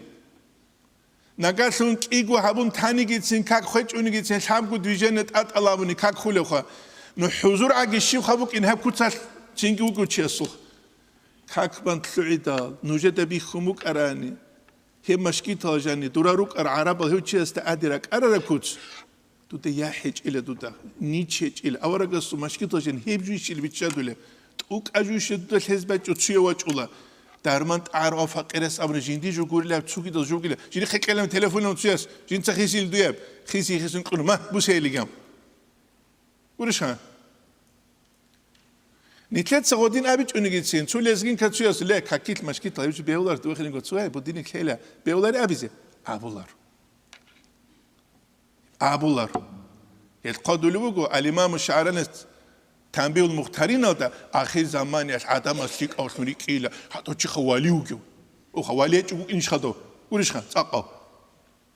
Нагагьлъун кӀиго гьабун танигицин, как хвечӀунигицин, лъабго движение тӀатӀал абуни, как хулевха. Ну хӀузур аги щибха букӀин гьаб куцалъ чинги вуго чиясулха. Как бан лъугӀидал, нужеда бихьун букӀарани, гьеб машгитал жани, дура рукӀар гӀарабал гьев чиясда ади ракӀарараб куц. Дуда я хӀечӀила дуда, нич гьечӀила. Аварагасул машгитал жан гьеб жуйщил биччадулеб. ТӀукӀа жуйщил дуда лъез бачӀо цуя вачӀула. Дарман тӀагӀар ва факъирас абуна жинди жо гурилаб цугидал жугила. Жири хъекъелам телефонав цуяс, жинца хисил дуяб. Хиси хисун кьуна, ма, бусейлигам. Гурищха? Нитлъеца гъодин абичӀунигицин, цу лезгинка цуяс, ле, какил машгитал гьев чи бегьулар, дуе хилинго цуяй, будиник лъела, бегьулари абизе? Абулар. Абулар. Гьел хъодулев вуго, ал-Имаму ШагӀранияс Танбигьул Мухтариналда, ахир заманиялъ гӀадамаз лъикӀавлъун рикӀкӀила, гьатӀо чиха вали вугев. Уха, вали гьечӀо букӀинищха дов? Гурищха, цӀакъав.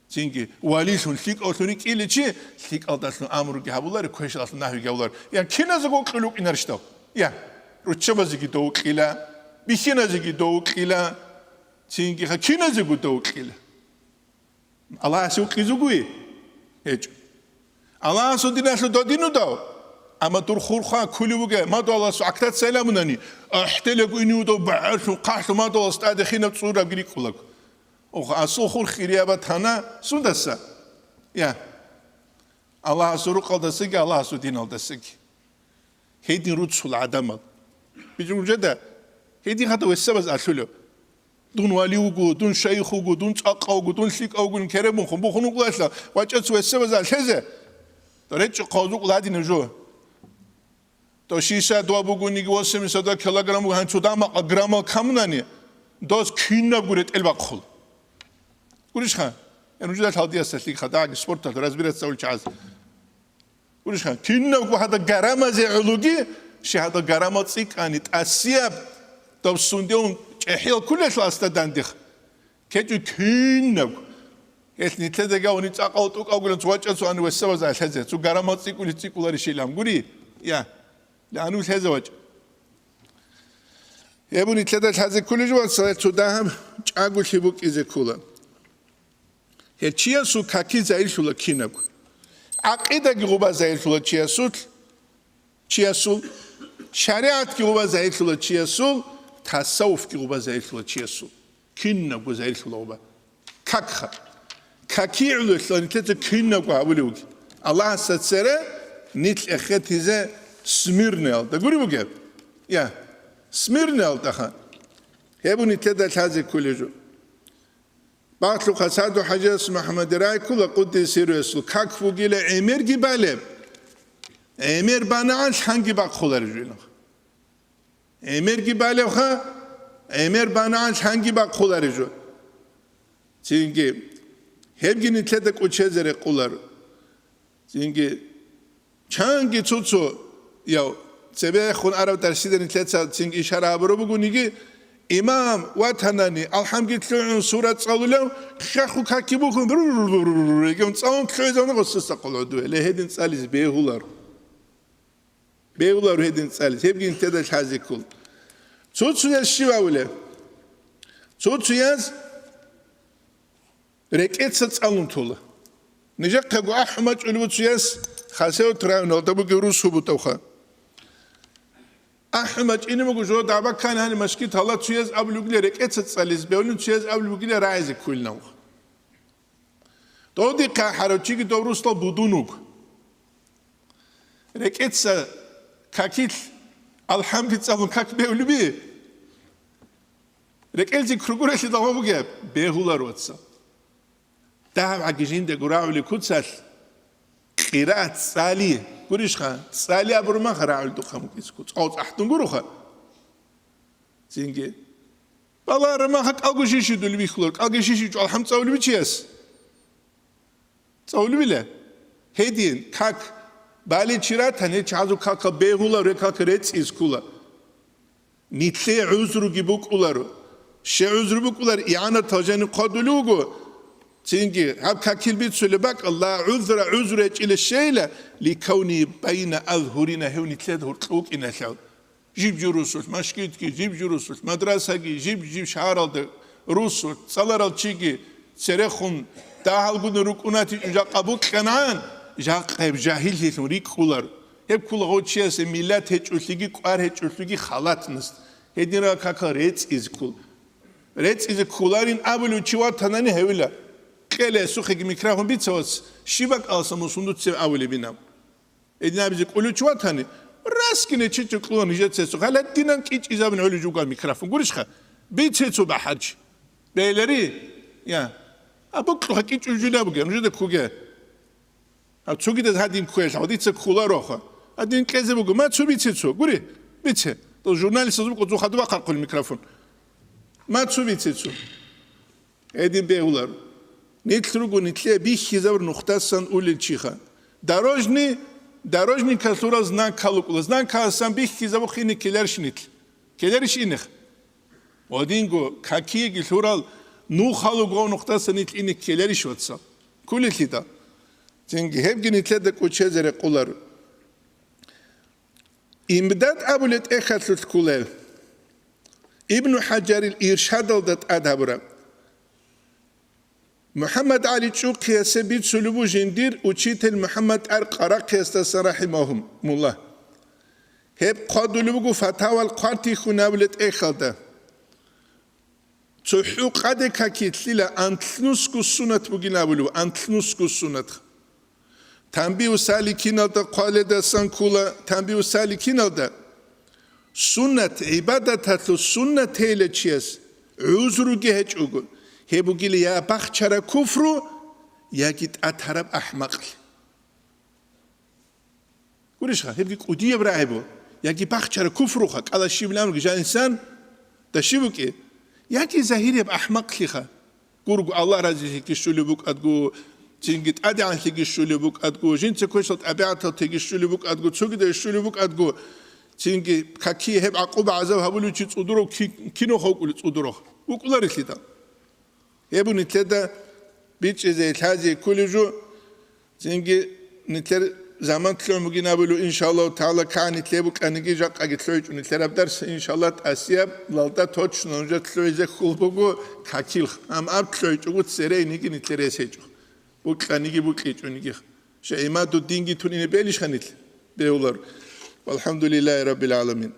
Цинги, валилъун лъикӀавлъун рикӀкӀила чи, лъикӀалдалъун амруги гьабулари, квешалъун нагьиги гьабулари. Я, киназего кьул вукӀинарищ дов? Я, руччабазеги дов вукӀила, бихьиназеги дов вукӀила, цинги, ха, киназего дов вукӀила. Аллагьасе вукъизугуи? ГьечӀо. Аллагьасул диналъул додинудав? Амма дур хурхва ккулев вуге, мадугьаласул гӀактат сайламунани, ахӀделего инивудав багӀарлъун хъахӀлъу мадугьалас тӀаде хинаб цӀурабги рикӀкӀулаго. Ох, асул хур хирияб батана сундаса? Я. Аллагьасул рукъалдасаги, Аллагьасул диналдасаги. Гьедин руцул гӀадамал. Бижун жеда, гьедин хатӀа вессабаз алъулев. Дун вали вуго, дун шайх вуго, дун цӀакъа вуго, дун лъикӀа вуго, керебунхун бухун вукӀулалъа, вачӀац вессабаз алъезе. РечӀчӀ хъазукъ ладина жо. Дов шестьдесят два бугониги, восемьдесят два килограмм буго, гьанчо дамакъа граммал камунани, дос кинабго ретӀел бахъул. Гурищха? Э, нужеда лъалдиясалъи хадагӀаги спорталъ разбираться авулчагӀаз. Гурищха? Кинабго гьада граммазе гӀолуги, щи гьада граммал цӀикӀкӀани тӀасияб, дов сундеун чӀехӀиял кколелъул асда дандех. КечӀо кинабго. Гьелъ нилъеда гавани цӀакъал тӀукӀалгулан цо вачӀа цо ани весабаз алъазе, цо граммал цӀикӀкӀули цӀикӀкӀуларищилан гури? Я. Лану лъезе вачӀа. Гьеб нилъеда лъазе кколеб жо, вацал, цо дагьаб чӀаголъи букӀизе ккола. Гьел чиясул каки загьирлъула кинабго. ГӀакъидаги гъуба загьирлъула чиясул, чиясул, шаригӀатги гъуба загьирлъула чиясул, тасаввуфги гъуба загьирлъула чиясул. Кинабго загьирлъула гъуба. Какха. Каки гӀололъа нилъеца кинабго гьабулев вугеб. Аллагьасда цере нилъ эхетизе Смирнаялда. Гури бугеб? Я, Смирнаялдаха. Гьеб нилъеда лъазе кколеб жо. Бахлъухъа Саду ХӀажияс МухӀаммадида рай ккола, къуддиса сирругьу, как вугила гӀемерги балеб, гӀемер банагӀан лъанги бахъулареб жо. ГӀемерги балебха, гӀемер банагӀан лъанги бахъулареб жо. Цинги, гьебги нилъеда кӀочезе рекъоларо. Цинги, чанги цо-цо, яв, цебехун арав дарсида нилъеца цинги ишара гьабураб бугониги, имам ватанани, алхӀамги лъугӀун, сура цӀалулев, хаху каки бухьун, регион цӀалун лъугӀизавна гъосиса къулгӀу дуе, ле гьедин цӀализе бегьуларо. Бегьуларо гьедин цӀализе, гьебги нилъеда лъазе ккола. Цо-цояз щив гьавулеб? Цо-цояз рекӀеца цӀалун тола. Нижехъего ахӀун бачӀунеб буго цояс Хасавюрт районалда бугеб рус гьубутӀавха. АхӀун бачӀине буго жо дагӀба ккани гьаниб машгид гьала цояз абулеб бугила рекӀеца цӀализе бегьулин, цояз абулеб бугила рагӀизе кколин абуха. Додихъа гьарав чиги дов русдал будун вуго. РекӀеца какилъ алхӀамги цӀалун как бегьулеби? РекӀелзи кругурелъидал гъо бугеб? Бегьулар, вацал. ДагьабгӀаги жиндаго рагӀули куцалъ, къираат цӀали, гурищха, цӀали абурмаха рагӀули духъа мукӀицӀго, цӀал цӀахӀдун гуроха. Цинги. Балагьара маха кӀалго шишидули бихьулар, кӀалги шишичӀо алхӀам цӀалулеб чияс. ЦӀалулебила? Гьедин, как, баличи ратани, гьел чагӀазул какал бегьуларо, гьел как рецӀизе ккола. Нилъее гӀузруги букӀуларо. Щай гӀузру букӀулар, игӀанатал жаниб хъвадулев вуго. Цинги, гьаб какил бицулеб бакӀ, ла гӀузра гӀузру гьечӀила щайила, ликавни байна азгьурина, гьев нилъеда гьоркьов вукӀиналъул. Жиб-жиб русулъ машгидги, жиб-жиб русулъ мадрасаги, жиб-жиб шагьаралда русулъ цӀаларал чиги церехун дагьалгун рукӀунатичӀун жакъа букьанагӀан, жакъа гьеб жагьиллъилъун рикӀкӀулар. Гьеб ккола гъов чиясе миллат гьечӀолъиги, кӀвар гьечӀолъиги халатнас. Гьединрал какал рецӀизе ккола. РецӀизе кколарин абулев чи ватанани гьевила. Кьела гьесухъеги микрофон, бица, вац, щиб бакӀалдаса мун сундуцеб абулебинаб? Гьедин абизе кӀолев чи ватани, расги нечи-чи кьула нижеца гьесухъ. Гьале динан кӀичӀизабун гӀолеб жугьа микрофон. Гурищха? Бице цо бахӀарчи. Бегьлари? Я. А бокьуха кӀичӀул жула бугеб, нужеда ккуге. А цогидаз гьадин кквелъ, гьадица кколароха. Гьадин кьезе буго, ма цо бице цо. Гури, бице. Дол журналистаз букӀо цо хадуб бахъархъул микрофон. Ма цо бице цо. Гьедин бегьулар. Нилъ руго нилъее бихьизабур нухдасан улел чиха. Дорожный, дорожникалъурал знак ккалукӀула. Знак ккаласан бихьизабухъ ине ккеларищ нилъ? Ккеларищ инех? Гьадинго, какиеги лъурал нух халуго нухдасан нилъ ине ккеларищ, вацал? Кколелъидал. Цинги гьебги нилъеда кӀочезе рекъолар. Имдад абулеб тӀехьалъулъ кколел. Ибну ХӀажарил Иршадалда тӀад гьабураб. МухӀаммад ГӀали ЧӀухъиясе бицулеб буго жиндир учитель МухӀаммад ТӀагьир Къарахъиясдасан, рахӀимагьумуллагь. Гьеб хъвадулеб буго Фатавал хъвартихьун абулеб тӀехьалда. ЦохӀо къаде какилъила анлънусго сунат бугин абулеб, анлънусго сунат. Танбигьу саликиналда хъваледасан ккола, Танбигьу саликиналда суннат, гӀибадаталъул суннат тейилав чияс гӀузруги гьечӀого, гьеб бугила я бахчараб куфру, яги тӀатараб ахӀмакълъи. Гурищха, гьебги кӀудияб рагӀи бу. Яги бахчара куфруха, кӀала щибилан руги жан инсан, да щиб букӀи? Яги загьирияб ахӀмакълъиха. Гургу Аллагь разилъиги щулеб букӀадгу, цинги тӀадегӀанлъиги щулеб букӀадгу, жинца квешал тӀабигӀатал теги щулеб букӀадгу, цогидал щулеб букӀадгу, цинги какие гьеб гӀакъуба-гӀазаб гьабулев чи цӀудурав ки-, киноха вукӀулев цӀудурав? ВукӀуларелъидал. Гьеб нилъеда бичӀчӀизе лъазе кколев жо, цинги нилъер заман лъугӀун бугин абулев, иншаллагьу тагӀала, кагӀан нилъе букӀаниги жакъаги лъугӀичӀо нилъер аб дарс, иншаллагь, тӀасияб лалда точно нужер лъугӀизе хьул буго какилха, ам аб лъугӀичӀого церейниги нилъер эс гьечӀо, букӀаниги букӀичӀониги. Ша имаду динги тун ине белищха нилъ? Бегьулар. Валхамдулиллагьи раббил гӀаламин.